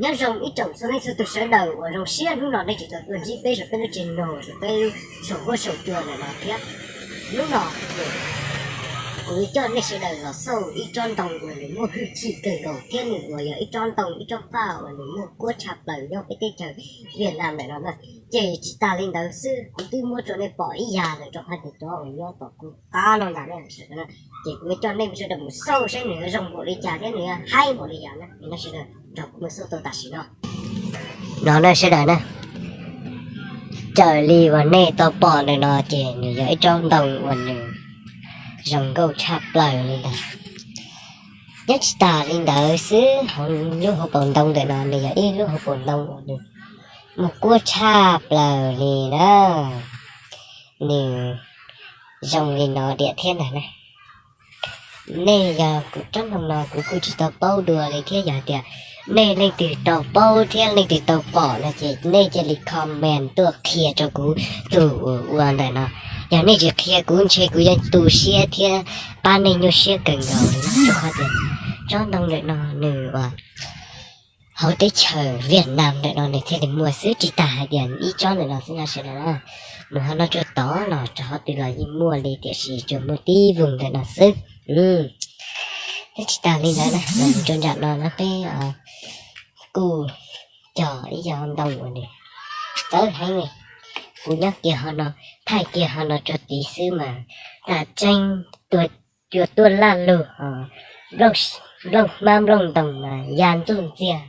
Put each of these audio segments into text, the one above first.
Nyob zoo ib tsoom txhua leej txhua tus sawv daws uas zoo siab hnub no nej tseem tau tuaj ntsib peb saum peb lub channel, saum peb lub saum huab saum cua ntawm no thiab. Hnub no kuv coj nej sawv daws los xauj ib tsob ntoo uas nws muaj hwj chim kawg nkaus thiab nws uas yog ib tsob ntoo ib tsob paj uas nws muaj kuab tshaj plaws nyob peb teb chaws Vietnam ntawm no na. Ces tsis tas li ntawd xwb, kuv twb muab rau nej pom ib yam lawm rau qhov tias cov uas nyob tom kuv qab no ntag na. Ces kuv yuav coj nej sawv daws mus xauj saib nws yuav zoo npaum li cas thiab nws yuav haib npaum li cas na. Nrog kuv mus xauj tau tam sim no. No na sawv daws na, raws li uas nej tau pom ntawm no ces nws yog ib tsob ntoo uas nws zoo nkauj tshaj plaws li ntag. Nyob tsis tas li ntawd xwb, hauv lub hauv paus ntoo ntawm no nws yog ib lub hauv paus ntoo uas nws muaj kuab tshaj plaws li na. Nws zoo li no diam thiab ntag na. Nej yog kuv tsob ntoo no kuv kuj tsis tau paub dua li thiab, yog tias nej leej twg tau paub thiab leej twg tau pom no ces nej cia li comment tuaj qhia rau kuv tus uas ua ntawm no. Yog nej tsis qhia kuv ntshe kuv yuav tu siab thiab pab nej nyuaj siab kawg nkaus li na, rau qhov tias tsob ntoo ntawm no nws uas hauv teb chaws Vietnam ntawm no nws thiaj li muaj xwb, tsis tas hais tias ib tsob ntawm no xwb no sawv daws na. Mus hauv no tsuas tod los rau hauv twg los yeej muaj li, tiam sis tsuas muaj tib vog ntawm no xwb. Thiab tsis tas li ntawd na, los mus rau nram no na peb kuj cog ib yam ntoo uas nws txawv heev li. Kuv nyob kiag hauv no, thaij kiag hauv no rau tid xwb mas tas tseeb tuaj, cua tuaj laj lug, nplooj hmab nplooj ntoos mas ya ntxuj ntxiag,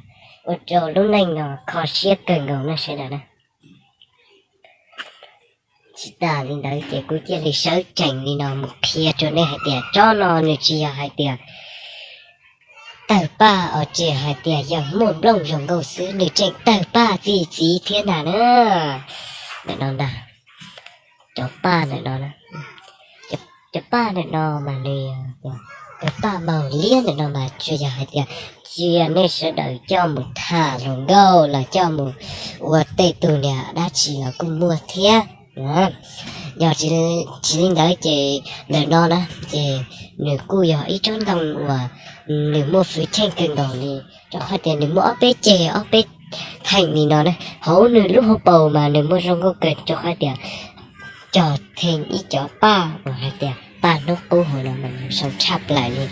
ua rau lub neej no kho siab kawg nkaus na sawv daws na. Tsis tas li ntawd ces kuv cia li sawv tsees li no mus qhia rau nej hais tias tsob no nws tsis yog hais tias tawg paj os, tsis hais tias yog muaj nplooj zoo nkauj xwb, nws tseem tawg paj txi txiv thiab ntag na. Ntawm no ntag, cov paj ntawm no, cov paj ntawm no mas nws yog cov paj maus liab ntawm no mas tsuas yog hais tias cia nej sawv daws coj mus tham hluas nkauj los coj mus ua tej tug niag dab tsi los kuj muaj thiab. Yog tsis li ntawd ces ntawm no na ces nws kuj yog ib tsob ntoo uas nws muaj fwv cheej kawg nkaus li, rau qhov tias nws muaj ob peb ceg ob peb theem li no na. Hauv nws lub hauv paus mas nws muaj zoo nkauj kawg rau qhov tias cog theem ib cov paj uas hais tias paj hnub qub hauv no mas nws zoo tshaj plaws li.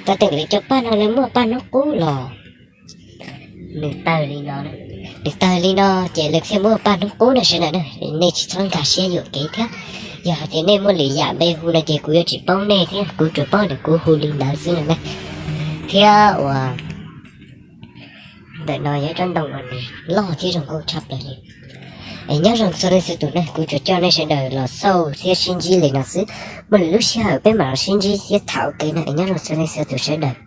Tau teem li cov paj no lawv muaj paj hnub qub los nws tawg li no, nws tawg li no ces lawv thiaj muab paj hnub qub na sawv daws na. Nej tsis txhob nkag siab yuam kev thiab. Yog hais tias nej muaj lwm yam npe hu no ces kuv yuav tsis paub nej thiab, kuv tsuas paub tias kuv hu li ntawd xwb no na. Thiab uas ntawm no yog ib tsob ntoo uas nws loj thiab zoo nkauj tshaj plaws li. Es nyob zoo txhua leej txhua tus na, kuv tsuas coj nej sawv daws los xauj thiab sib ntsib li no xwb. Muaj lwm lub sij hawm peb mam los sib ntsib thiab tham ua ke na. Es nyob zoo txhua leej txhua tus sawv daws.